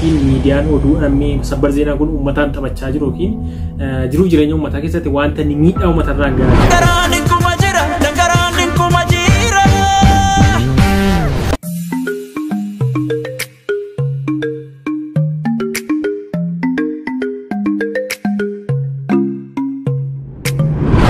yookiin miidiyaan oduu ammee sabbar zeenaa kun uummataan taphachaa jiru yookiin jiruu jireenya uummataa keessatti wanta inni miidhaa uummatarraan gahaa jiru. Dangaraan inkuma jira, dangaraan inkuma jira.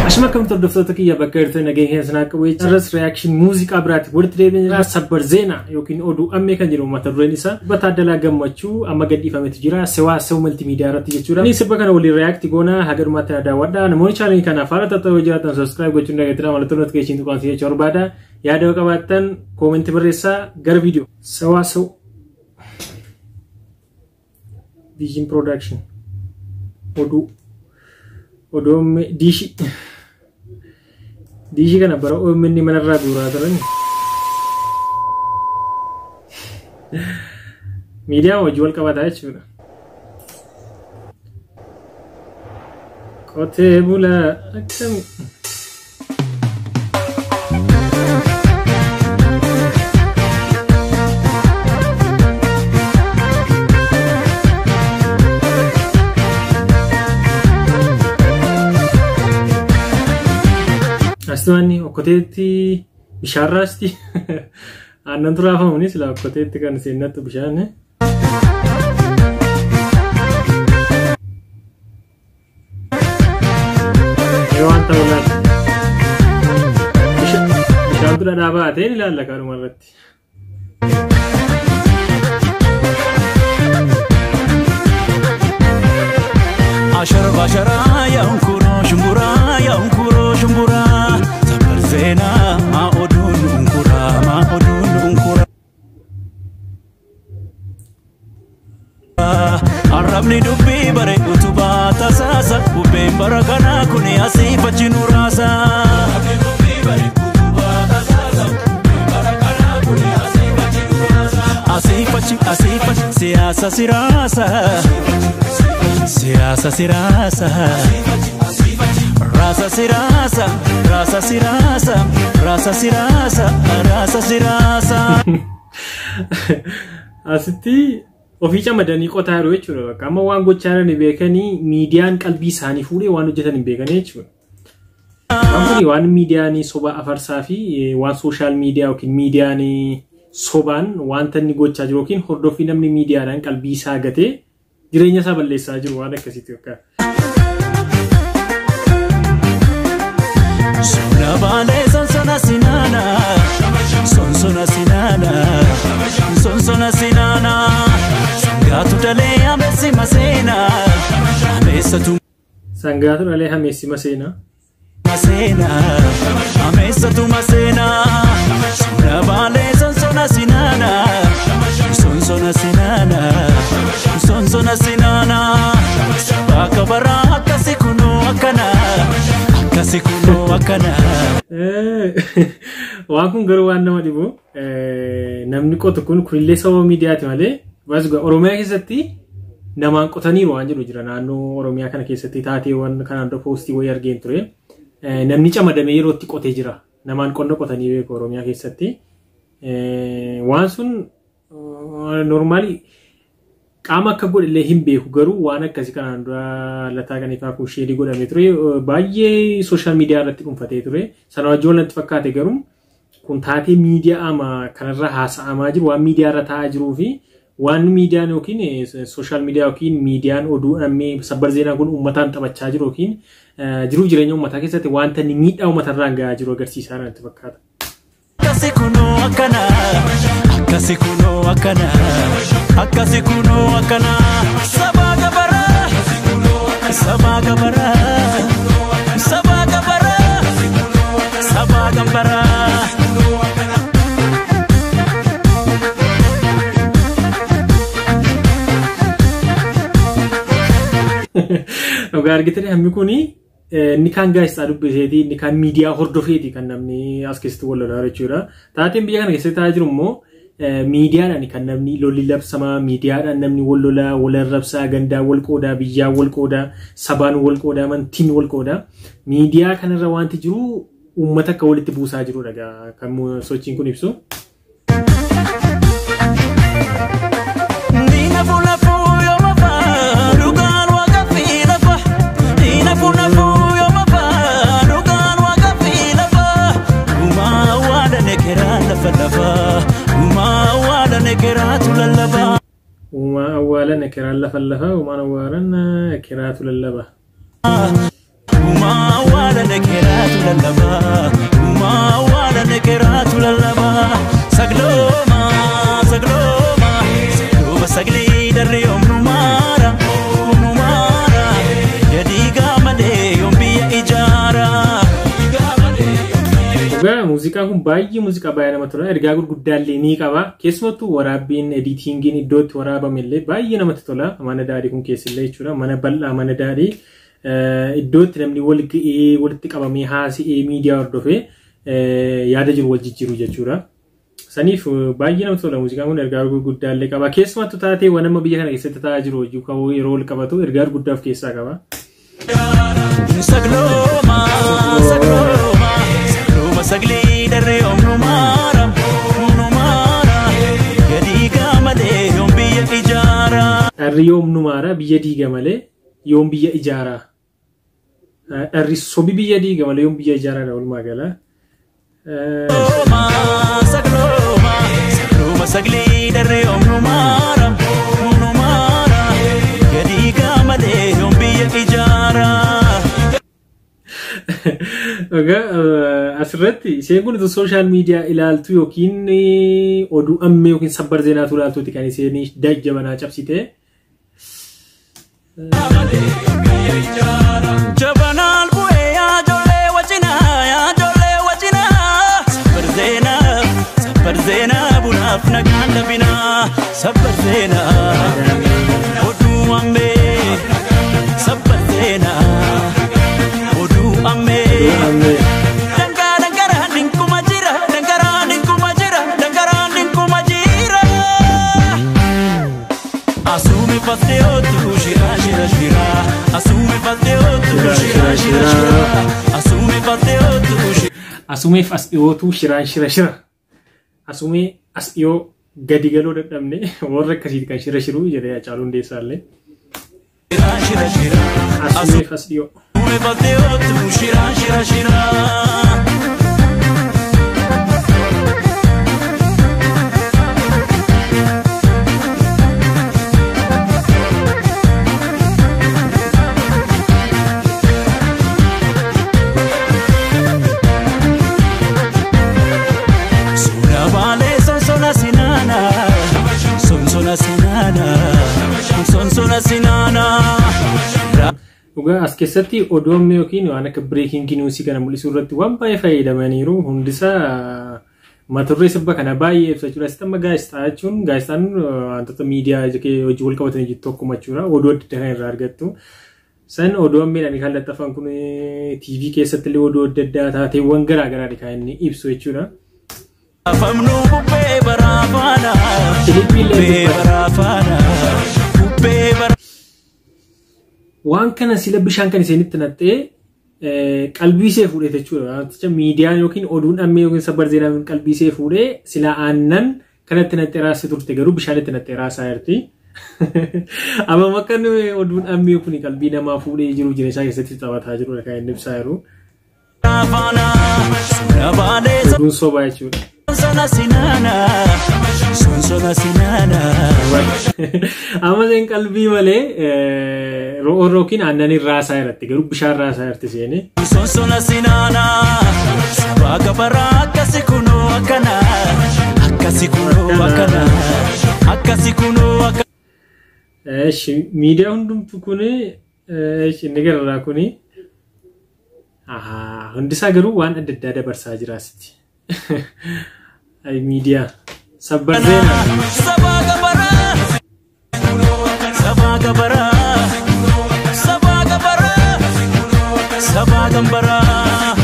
Ashuma akkamitti hordoftoota kiyya bakka jirtan nageenya keessan akka bu'ee irras reaction muuziqaa biraatti walitti deebiin jira. Sabbar zeenaa yookiin oduu ammee kan jedhamu mata dureen isaa sirba Taaddalaa Gammachuu amma gadhiifametu jira Sewaaseu Multimedia irratti jechuudha. Inni sirba kana waliin react goona haga dhumaatti na daawwadha. Namoonni chaanalii kanaaf haala ta'aa jiraatan subscribe gochuun dagatinaa mallattoo notification tuqaan jechuu barbaada. Yaada yoo qabaattan koomentii barreessaa gara viidiyoo. Sewaaseu Vision Production oduu oduu ammee diishii. Diishii kana bara OMN manarraa guuraa turan. Miidiyaa hojii wal qabataa jechuudha. Qotee bulaa akkami. Astumaanni okkoteetti bishaan raasti. Aannan turaafamuuni sila okkoteetti kan seennattu bishaan. Yoo waan ta'u laata. Bishaantu dhadhaa baatee ni ilaalla kanuma irratti. Ashar basharaa yaankuroo shumburaa yaankuroo shumburaa. Sabbar zeenaa maa oduun unkuraa maa oduun unkuraa. Arrabni dubbii bare utubaa tasaasa bubbeen bara kanaa kuni asii fachi nu raasa. Arrabni dubbii bare utubaa tasaasa bubbeen bara kanaa kuni asii fachi nu raasa. Asii fachi asii fachi siyaasa siraasa. Siyaasa siraasa. Raasa siraasa raasa siraasa raasa siraasa raasa siraasa. Asitti ofii camadanii qotaa jiru jechuudha. Bakka amma waan gochaa jiran beekanii miidiyaan qalbii isaanii fuudhee waan hojjetan hin beekanii jechuudha. Waan kun waan miidiyaan soba afarsaa fi waan sooshaal miidiyaa yookiin miidiyaan sobaan wanta inni gochaa jiru yookiin hordoffii namni miidiyaadhaan qalbii isaa gatee jireenya isaa balleessaa jiru waan akkasiiti fakkaata. Sona baalee sonsona sinaana sonsona sinaana sonsona sinaana sangaatu dhalee ameessi maseena ameessatu Sangaatu dhalee ameessi maseena. maseena ameessatu maseena sona baalee sonsona sinaana sonsona sinaana sonsona sinaana bakka baraa akkasi kunoo akkana akkasi kunoo akkana. Waan kun garuu waan nama dhibu namni qotu kun kunillee sababa miidiyaati malee Oromiyaa keessatti namaan qotaniiru waan jedhu jira. Naannoo Oromiyaa kana keessatti taateewwan kanaan dura poostii wayii argeen ture. Namni camadamee yeroo itti qotee jira. Namaan qonna qotanii beeku Oromiyaa keessatti. Waan sun normaalii qaama akka godhe illee hin beeku garuu waan akkasii kanaan dura Lataa Qanifaa kun sheerii godhamee ture. Baay'ee sooshaal miidiyaa irratti dhuunfatee ture. Sana wajjin wal natti fakkaate garuu kun taatee miidiyaa ama kanarra haasa'amaa jiru waan miidiyaa irra taa'aa jiruu fi waan miidiyaan yookiin sooshaal miidiyaa yookiin miidiyaan oduu ammee sabbar zeenaa kun uummataan taphachaa jiru yookiin jiruu jireenya uummataa keessatti wanta inni miidhaa uummatarraan gahaa jiru agarsiisaa natti fakkaata. Akkasi kunoo akkana akkasi kunoo akkana akkasi kunoo akkana sabaa gabaraa sabaa gabaraa sabaa gabaraa sabaa gabaraa. Dhugaa argitanii hammi kuni inni kaan gaazexaa dubbiseeti inni kaan miidiyaa hordofeeti kan namni as keessatti wal lolaa jechuudha. Taateen biyya kana keessatti taa'aa jiru immoo miidiyaadhaan kan namni lolli labsamaa, miidiyaadhaan namni wal lolaa, wal arrabsaa, gandaa wal qoodaa, biyyaa wal qoodaa, sabaan wal qoodaa, amantiin wal qoodaa. Miidiyaa kanarra wanti jiru uummata akka walitti buusaa jirudha kan sochiin kun ibsu. Ni na fuula Uumaa awwaalan ekeraan lafa lafa, uumaan awwaalan ekeraatu lallaba. Uumaa awwaalan ekeraatu lallaba. Uumaa awwaalan ekeraatu lallaba. Saglooma saglooma saglooma saglee darree yoom numaara numaara yadiigaa malee yoom biyya ijaara. Dhugaa muuziqaan kun baay'ee muuziqaa baay'ee namatti tola. Ergaa gurguddaallee ni qaba. Keessumattuu waraabbiin editingiin iddoo itti waraabame illee baay'ee namatti tola. Mana daadhii kun keessillee jechuudha. Mana bal'aa mana daadhii iddoo itti namni wal ga'ee walitti qabamee haasa'ee miidiyaa hordofee yaada jiru wal jijjiiru jechuudha. Saniif baay'ee namatti tola muuziqaan kun ergaa gurguddaallee qaba. Keessumattuu taateewwan amma biyya kana keessatti ta'aa jiru hojii yeroo wal qabatu ergaa gurguddaa of keessaa qaba. Saglooma saglooma saglooma saglee darree yoom numaara numaara yadiigaa malee yoom biyya ijaara. Dharri yoom numaara biyya diiga malee yoom biyya ijaara. Dharri sobi biyya diiga malee yoom biyya ijaaraadha walumaa gala. Saglooma saglooma saglee darree yoom numaara numaara yadiigaa malee yoom biyya ijaara. Egaa asirratti isheen kun social media ilaaltu yookiin oduu ammee yookiin sabbar zeenaatu ilaaltuuti kan isheen jabanaa cabsite. Jabanaan bu'ee yaa ijoollee wajjinaa yaa ijoollee wajjinaa sabbar zeenaa sabbar zeenaa bunaaf nagaan dhabinaa sabbar zeenaa oduu ammee sabbar zeenaa oduu ammee. Dangaa dangaraan dhinkuma jira dangaraan dhinkuma jira dangaraan dhinkuma jira. Asume fattee otu shira shira shira asume fattee otu shira shira shira asume fattee otu shira. Asumeef as dhiyootu shiraan shira shira. Asumee as dhiyoo gadi galoo dadhabne warra akkasiiti kan shira shiruu jedhee Haacaaluu Hundeessaallee. Shira shira. Asumeef as dhiyoo. Asume fattee otu shira shira shira. Suura baalee sonsona sinaana sonsona sinaana sonsona sinaana. Dhugaa as keessatti oduu ammee yookiin waan akka breaking news kana mul'isuu irratti waan baay'ee fayyadamaniiru. Hundisaa mata duree sirba kana baay'ee ibsa jechuudha. Asitti amma gaazexaa jechuun gaazexaan wantoota miidiyaa hojii wal qabatanii jiru tokkuma jechuudha. Oduu adda addaa kan irraa argattu. San oduu ammeedhaan kan laxxafan kun TV keessatti illee oduu adda addaa taateewwan garaa garaadha kan inni ibsu jechuudha. Afamnuu bubbee baraafaana Filippii illee bubbee dubbata. Baraafaana bubbee bara. Waan kana sila bishaan kan isheenitti naqxee qalbii ishee fuudhee jechuudha. Wanticha miidiyaan yookiin oduun ammee yookiin sabbar zeenaan qalbii ishee fuudhee sila aannan kanatti naqxee raasee turte garuu bishaan itti naqxee raasaa jirti. Amma akka oduun ammee kun qalbii namaa fuudhee jiru jireenya isaa keessatti taphataa jirudha kan inni ibsaa jiru. Faana suura baalee Oduun sobaa jechuudha. Sonsona sinaana sonsona sinaana. Amma isheen qalbii malee yookiin aannan raasaa jirti garuu bishaan raasaa jirti isheen. Sonsona sinaana sabaa gabaraa akkasi kunoo akkana akkasi kunoo akkana akkasi kunoo akkana. Eeshi miidiyaa hundumtu kuni eeshi inni gararraa kuni hundisaa garuu waan adda addaa dabarsaa jira asitti. Ay miidiyaa sabbar zeenaa. Sabaa gabaraa sabaa gabaraa sabaa gabaraa sabaa gambaraa.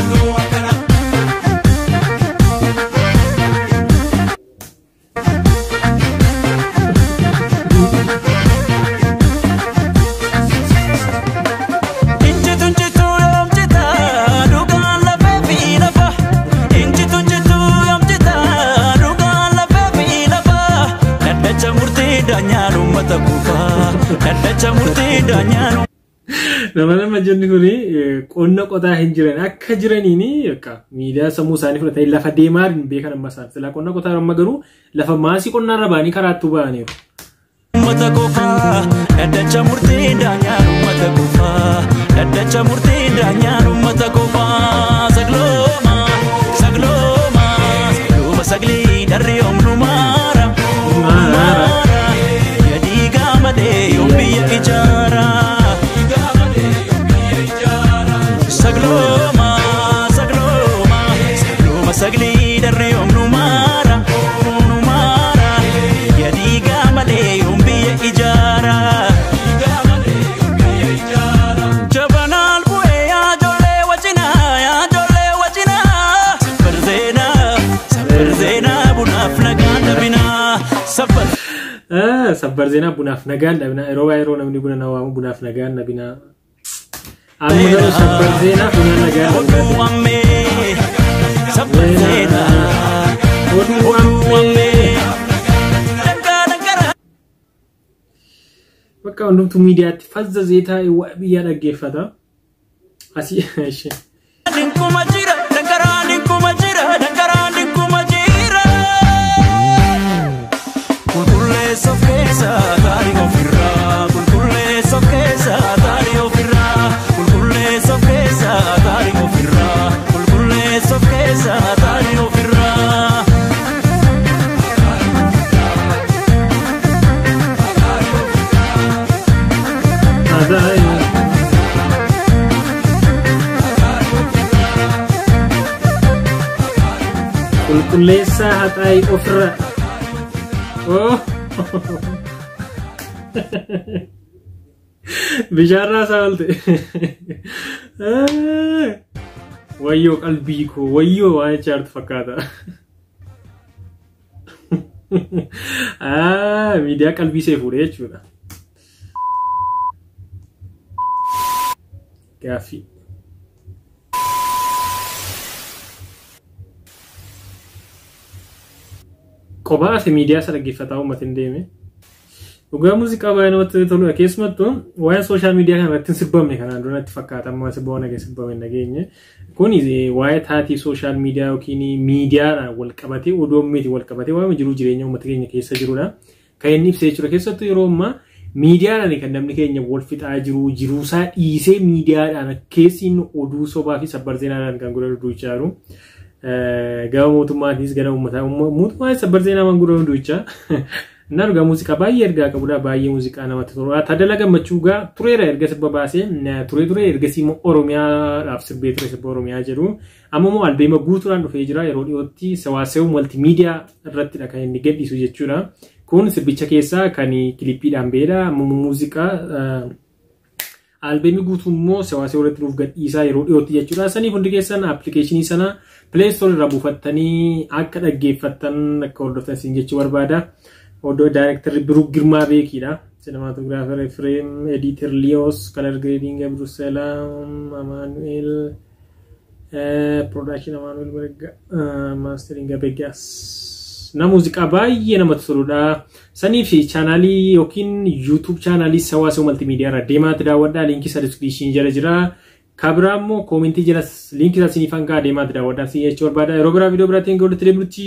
Injitu injitu yoom jita dhugaan lafee fi lafa. Injitu injitu yoom jita dhugaan lafee fi lafa. Dhaddacha murtii daanyaan uummata kuufa. Dhaddacha murtii daanyaan. Nama lama jenni kuni qonna qotaa hin jiran akka jiraniini akka miidiyaa sammuu isaanii fudhatanii lafa deemaa hin beekan amma isaan. Silaa qonna qotaa amma garuu lafa maasii qonnaarra ba'anii karaattuu ba'aniiru. Uummata qofaa dhaddacha murtii daanyaan uummata qofaa dhaddacha murtii daanyaan uummata qofaa saglooma saglooma saglooma saglii dharri oomnu maara maara yadiigaa malee yoom biyya ijaara saglooma saglooma saglooma saglii dharri oomnu maara oomnu maara yadiigaa malee yoom biyya ijaara. Jabanaal bu'ee yaa ijoollee wajjinaa yaa ijoollee wajjinaa sabbar zeenaa sabbar zeenaa bunaaf nagaan dhabinaa sabbar. Sabbar zeenaa bunaaf nagaan dhabinaa yeroo baay'ee yeroo namni buna na waamu bunaaf nagaan dhabinaa. Amma garuu sabbar zeenaa bunaan nagaan Oduu dhabinaa. ammee sabbar zeenaa Oduu oduu ammee. ammee dangaa dangaraa. Bakka hundumtuu miidiyaatti fazzazee taa'ee waa biyyaa dhaggeeffata. Asii ishee. Ninkuma jira dangaraan ninkuma jira dangaraan ninkuma jira. Qulqulleessa of keessa gaarii ofirraa qulqulleessa of keessa gaarii ofirraa qulqulleessa of keessa gaarii ofirraa qulqulleessa of keessa gaarii ofirraa. Qulqulleessaa haxaa'ii ofirra. Oh! Bishaan raasaa oolte. Wayyoo qalbii koo wayyoo waan jechaa jirtu fakkaata. Miidiyaa qalbii see fuudhee jechuudha. Gaaffii. Kophaa fi miidiyaa isa dhaggeeffataa uummata hin deeme. Dhugaa muuziqaa baay'ee namatti toludha. Keessumattuu waa'ee social media kana irratti hin sirbamne kanaan dura natti fakkaata. Amma sirba waan dhagee sirbame hin dhageenye. Kun waa'ee taatii social media yookiin miidiyaadhaan wal qabatee oduu miti wal qabatee waa'ee jiruu jireenya uummata keenya keessa jirudha. Kan inni ibsee jechuudha. Keessattuu yeroo ammaa miidiyaadhaan kan namni keenya wal fixaa jiru jiruusaa dhiisee miidiyaadhaan keessi inni oduu sobaa fi sabbar zeenaadhaan kan godhan duuchaa jiru. Gama mootummaatiis gara uummataa mootummaan sabbar zeenaa waan godhan duuchaa. Innaa dhugaa muuziqaa baay'ee ergaa qabudha. Baay'ee muuziqaa namatti toludha. Taaddalaa Gammachuu gaa tureera erga sirba baasee turee ture ergasii immoo Oromiyaadhaaf sirbee ture sirba Oromiyaa jedhu. Amma immoo albeema guutuudhaan dhufee jira. Yeroo dhiyootti Sawaasew Maltiimiidiyaa irrattidha kan inni gadhiisu jechuudha. Kun sirbicha keessaa kan kilippiidhaan ba'edha. Amma immoo muuziqaa albeemii guutuu immoo Sawaasew irratti nuuf gadhiisaa yeroo dhiyootti jechuudha. Saniif hundi keessan appilikeeshinii sana Play Store irraa buufattanii akka dhaggeeffattan akka hordoftan isin jechuu barbaada. Odoo daayirektarri Biruk Girmaa Beekiidha. Cinematographer Efreem, Editor Lios, Color Grading Abdulsalam, Amanuel, Production Amanuel Mirga, Mastering Abegas. Na muuziqaa baay'ee namatti toludha. Sanii fi chaanaalii yookiin YouTube chaanaalii Sawaasew Maltiimiidiyaa irra deemaatti daawwadhaa. Liinkii isa description jala jira. Kabiraa immoo koomentii jala liinkii isaa isiniif hangaa deemaatti daawwadhaa. Isin jechuu barbaada. Yeroo biraa viidiyoo biraatiin walitti deebinutti.